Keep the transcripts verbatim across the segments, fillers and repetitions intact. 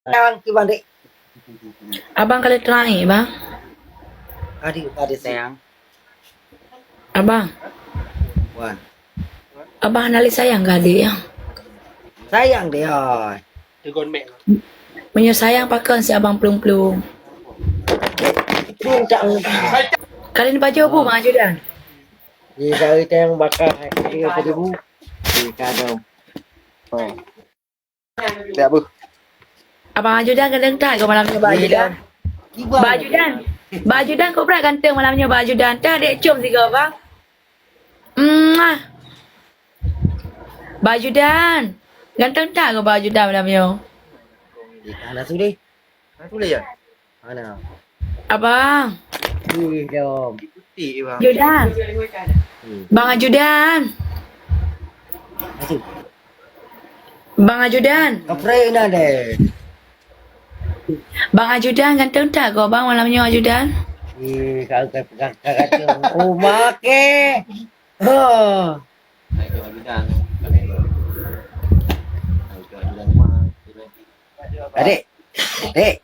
Sayang kiban dek. Abang ka lheueh teunaik, Bang? Tadi, tadi sayang. Abang. Wan. Abang hana lé sayang keu adék, ya? Sayang deh, hai. Meunyoe sayang pakon si abang plueng-plueng. Plueng tak. Kalian baju bu, Bang Ajudan? Di kali tayang bakar, di kali bu. Di kadang. Oh. Tak apa. Abang Ajudan ganteng that keu malam nyoe, Bang Ajudan. Bang Ajudan. Bang Ajudan kok brat ganteng malam nyoe, Bang Ajudan. Tah dek cium sigoe, Bang. Muah. Bang Ajudan. Ganteng that keu Bang Ajudan malam nyoe. Di mana tu deh? Mana tu deh ya? Mana? Abang. Ih, dong. Putih, Bang. Ajudan. Hmm. Bang Ajudan. Mana tu? Bang Ajudan. Kaprek na deh. Bang Ajudan ganteng that goe bang malam nyoe Ajudan. Eh, ka, ka, ka, ka, ka, oh, maké. Ha. Adik. Adik.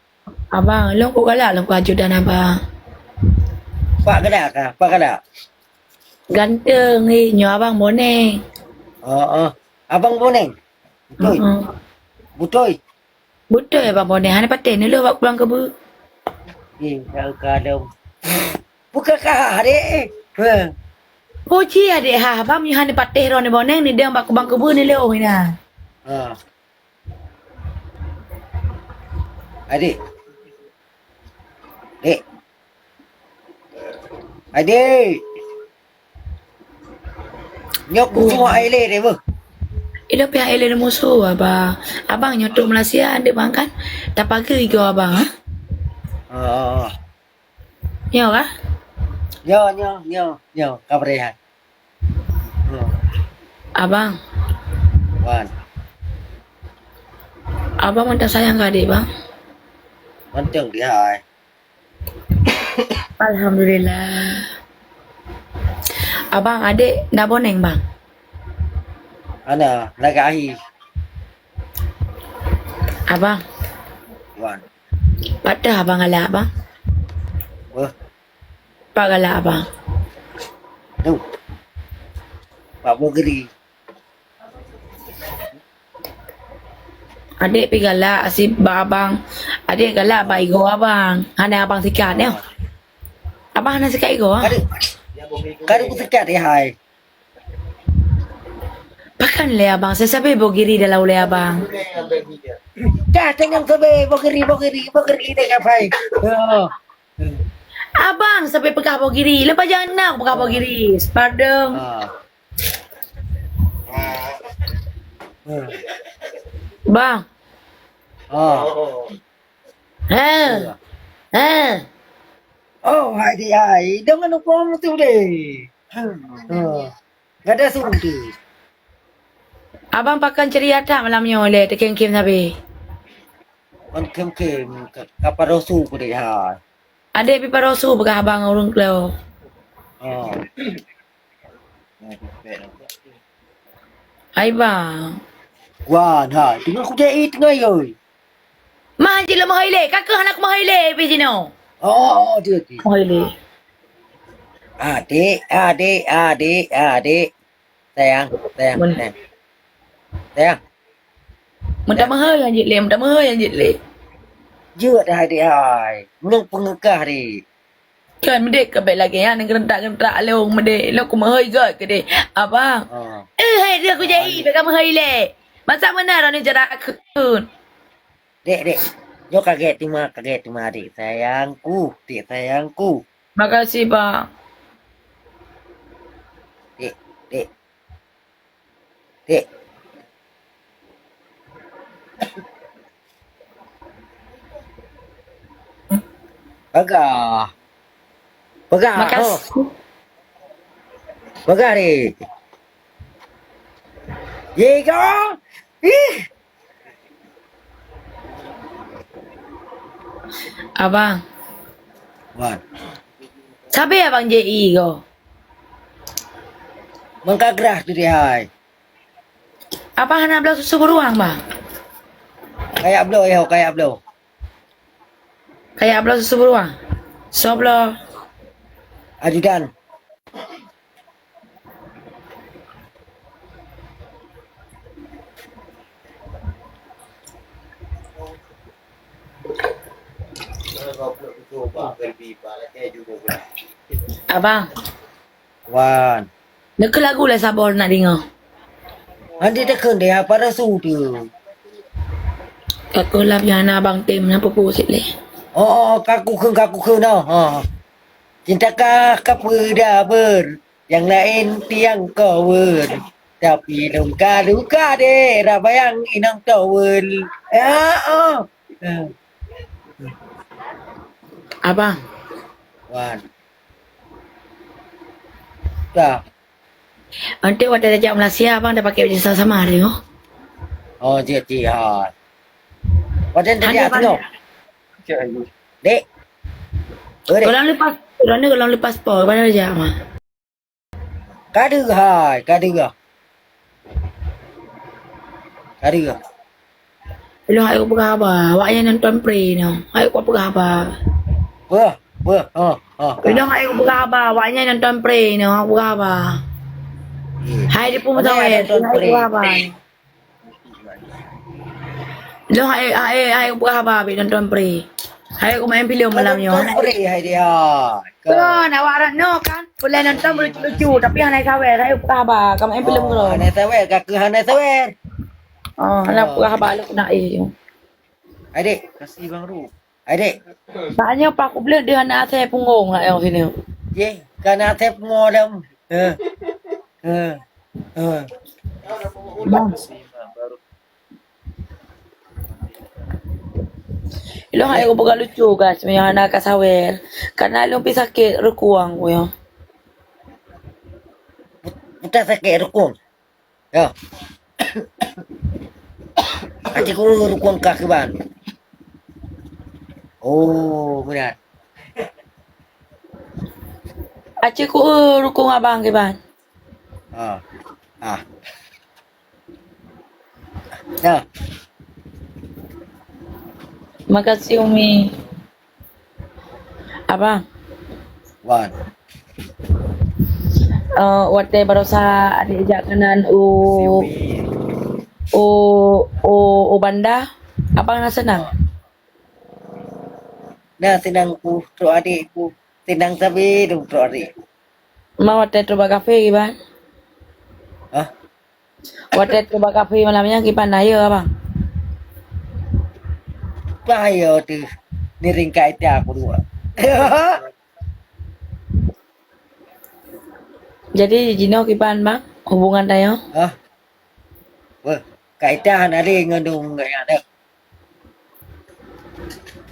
Abang, lôn kok galak lôn keu Ajudan abang. Pak galak kah? Pak galak? Ganteng, eh, nyoe abang boneng. Oh, oh. Abang boneng? Beutôi? Heeh. Beutôi? Beutôi abang boneng. Hana patéh neulheueh bak kubang keubeue. Eh, ka, ka dong. Bukan kah, adik? Eh. Puji adik ha, abang nyoe hana patéh droe ni boneng, ni dong bak kubang keubeue ni lôn, ina. Ha. Adik. Dek. Adik. Nyoe kusuh ailé deh, beuh. Ilôn pih ailé musoh, abang. Abang nyoe tu Malaysia, adik bang kan? Tapageue igoe abang, ha? Oh. Nyoe kah? Nyoe, nyoe, nyoe, nyoe, ka beureh hai. Nyoe. Abang. Wan. Abang mantong sayang keu adik, bang? Mantong deh hai. Alhamdulillah. Abang, adik na boneng, bang? Ana, lagak ahi. Abang. Wan. Pat abang galak, bang? Wah. Pat galak, bang? Tu. Pak Bogeri. Adik pih galak asie bak abang. Adik galak bak igoe abang. Hana abang sikat, nyoe. Abang hana sikat igoe, ah? Kadu, kadu kusikat, ya hai. Pakon lé abang, sabe-sabe Bogiri dalam ulée abang. Dah tengok sabe Bogiri, Bogiri, Bogiri deh kapai. Oh. Abang sabe peugah Bogiri, lepas jangan nak peugah Bogiri. Separdeng. Ah. Ah. Bang. Ah. Ha. Ha. Oh, hai di ai, dengan upah tu deh. Ha. Gada sunti. Abang pakon ceria that malam nyoe lé, teukem-kem sabe. Kon kem-kem, ka, ka parosu ku deh hai. Adik pih parosu peugah abang ureueng klo. Oh. Hai bang. Wan hai, teungoh kujai teungoh yoi. Mah jih lôn meuhôi lé, ka keuh hana kumeuhôi lé pih jinoe. Oh, oh, oh, dia, dia. Meuhôi lé. Adik, adik, adik, adik. Sayang, sayang, sayang. Sayang. Meutameuhôi nyang jeuet lé, meutameuhôi nyang jeuet lé. Jeuet hai deh hai. Meunyoe peungeukah deh. Kan meudeh ka bèk lagèe nyan geurentak-geurentak lôn meudeh. Lôn kumeuhôi göt keudeh. Abang. Ah. Eh, hai dia kujai bèk ka meuhôi lé. Masa meunan droeneuh jarak kheun. Dek, dek. Nyoe kagèt teuma, kagèt teuma dek sayangku, dek sayangku. Makasih bang. Dek, dek. Dek. Peugah. Peugah. Makasih. Peugah dek. Ye ko. Ih. Abang. Wan. Sabe abang J I ko. Mengkagrah tu deh hai. Abang hana bloe susu beuruang bang? Kayak bloe, yo, kayak bloe. Kayak bloe susu beruang. Soe bloe? Ajudan. Abang. Wan. Neukeu lagu lé saboh nak deungoe. Hana takheun deh, apa rasu tu? Ka keuh lam nyang hana abang tem, na peue-peue sit lé. Oh, oh, ka kukheun, ka kukheun dah. Ha. Cinta kah ka peudabeur, nyang laén tiang kaweur. Tapi lôn ka luka deh, rabayang inong tawel. Ya, oh. Abang. Wan. Dah. Nanti watèe tajak Malaysia, abang dah pakai baju sama-sama hari tu. Oh, cik, cik, ha. Watèe tajak tu. Dek. Oh, dek. Kalau lepas, kalau ni kalau lepas po, mana aja mah. Ka deuh hai, ka deuh. Ka deuh. Ilong hai peugah haba, awak nyan nonton pre nyoe. Hai peugah haba. Beuh, beuh, ha, ha, ha. Ilong hai peugah haba, awak nyan nonton pre nyoe, peugah haba. Hai di pun masa weh, hai peugah haba. Lôn hai, hai, hai peugah haba habéh nonton pre. Hai ku main filem malam nyoe. Nonton pre hai dia. Kan awak rot nyoe kan. Ulèe nonton lucu-lucu tapi hana sawer, hai peugah haba ka main filem ngon. Hana sawer, ka keu hana sawer. Oh, hana peugah haba lôn nak eh. Adik, kasih Bang Ru. Adik. Soalnya pak kubleuet dia hana asai punggong nak yang sini. Ye, ka na asai punggong dah. Eh. Eh. Eh. Bang. Ilong hai ku peugah lucu kan, sebenarnya hana ka sawer. Karena ilong pi sakét rukung ku ya. Buta sakét rukung. Ya. Aci ku rukung kah kiban. Oh, berat. Aci ku rukung abang kiban. Ah. Ah. Ya. Makasih Umi. Abang. Wan. Eh, watèe barosa adik jak keunan u, u, u, u banda, abang na seunang? Na seunang ku, trok adik ku. Seunang sabe dong trok adik. Ma watèe trok bak kafe kiban? Hah? Watèe trok bak kafe malam nyan kiban na yo abang? Bah yo teuh niring ka ita aku dua. Jadi jinoe kiban bang hubungan tanyoe? Hah? Weh, ka ita hana lé ngon dong ngon nyan deh.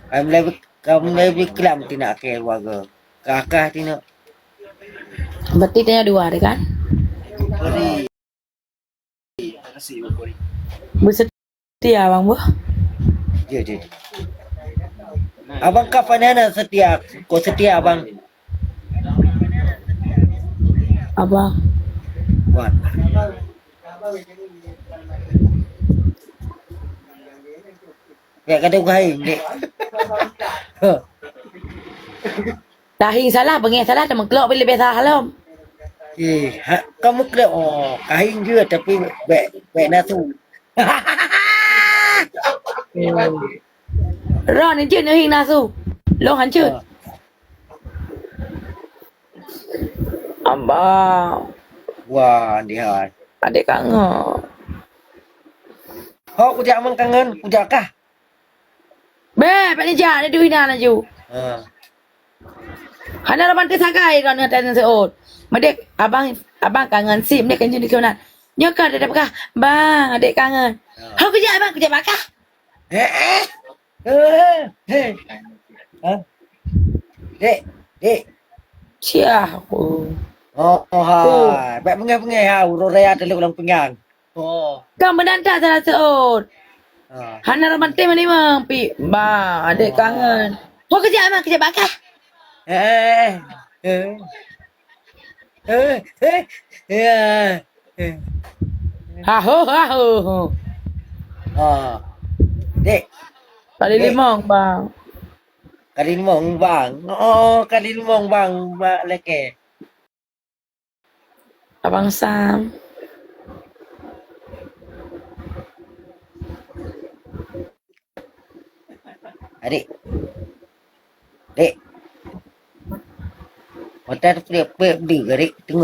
Kamoe lé, kamoe lé bikelam tinak keu keluarga. Kakah tinak. Berarti tanyoe dua deh kan? Beri. Beusetia abang boh. Jeuet, jeuet. Abang ka pane na setia, ko setia abang. Abang. Wan. Ya kadang kahing dek. Kahing salah, beungéh salah, teumeuklok pih leubeh salah lom. Eh, ha, kamu klok, oh, kahing jeuet tapi bèk, bèk nasu. Ron jeuet neuhing nasu. Long hancur. Ah. Abang. Wah, dihai. Adik kangen. Ho kujak meukangen, kujak kah? Beh, bèk neujak, neudui na laju. Ha. Hana romantis sagai kau ngon Tan Seut. Meudeh abang, abang kangen sim deh kanjeng dikeu nan. Nyoe ka dia peugah, "Bang, adik kangen." Ha. Ho kujak bang, kujak bakah. Eh, eh. Eh, eh. Ha? Dek, dek. Siah aku. Oh, oh, hai. Bèk beungéh-beungéh ha, uroe raya teulok lam pinggang. Oh. Kan meunan that Tan Seut. Ah. Hana romantis meunan pi. Bang, adik kangen. Ho kujak mah, kujak bakah. Eh, eh. Eh, eh. Ya. Eh. Haho, haho. Ah. Dek. Kali limong, Bang. Kali limong, Bang. Oh, kali limong, Bang. Bak leke. Abang Sam. Adik. Dek. Mata tu peue, peue, peue, adik. Tengok.